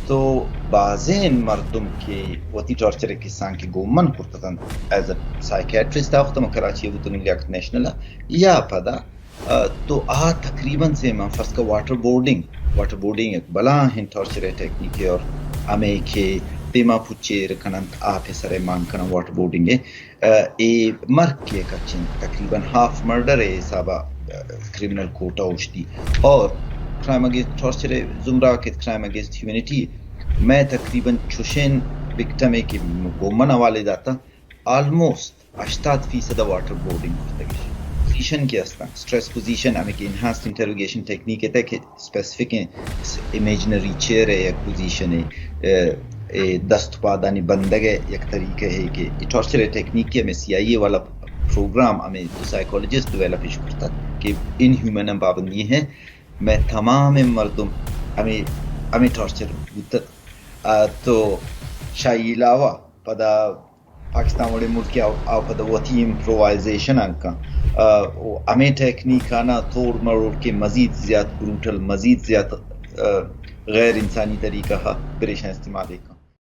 تو بازیں مردم کہ وتی ٹارچر ءِ کسانک کہ گوں من کرت اتنت، ایز اے سائیکیٹرسٹ آ وقت من کراچی ءَ بوتگوں، لیاقت نیشنل ءَ، یا پدا، آ، تو آ تقریباً سیم ءَ، فرض کن واٹر بورڈنگ، واٹر بورڈنگ یک بلاہیں ٹارچر ٹیکنیکے اور ہمے کہ دیما پچ ایر کننت، آپ ءِ سر ءَ مان کننت واٹر بورڈنگ ءَ، آ، اے مرگ ءِ یک اچیں تقریباً ہاف مرڈر ءِ حساب ءَ، آ، کرمنل کورٹ ءَ اوشتی۔ اور کرائم اگینسٹ، ٹارچر ءِ زمرہ کہ کرائم اگینسٹ ہیومنٹی، مئے تقریباً چوشیں وکٹم ءَ کہ گوں من حوالے داتا، آلموسٹ ہشتاد فیصد ءَ واٹر بورڈنگ کرتگ اش۔ پوزیشن کہ استاں، اسٹریس پوزیشن، ہمے کہ انہانسڈ انٹروگیشن ٹیکنیک ءِ تہ کہ اسپیسیفک ایں، امیجنری چیئر ءِ یک پوزیشن ءَ، اے، اے دست پادانی بندگ ءِ یک طریقہ ہے کہ اے ٹارچر ٹیکنیک کہ ہمے سی آئی اے والا پروگرام ہمے دو سائیکولوجسٹ ڈیولپ اش کرتا کہ ان ہیومن پابندی ہے، مئے تمام مردم ہمے، ہمے ٹارچر بوتت۔ آ، تو شاہی علاوہ پدا پاکستان وڑیں ملک ءَ آ، آ پدا وتی امپرووائزیشن انکاں، آ، و ہمے ٹیکنیک آناں توڑ مروڑ کہ مزید زیات بروٹل، مزید زیات، آ، غیر انسانی طریقہ ءَ پریشاں استعمال کن۔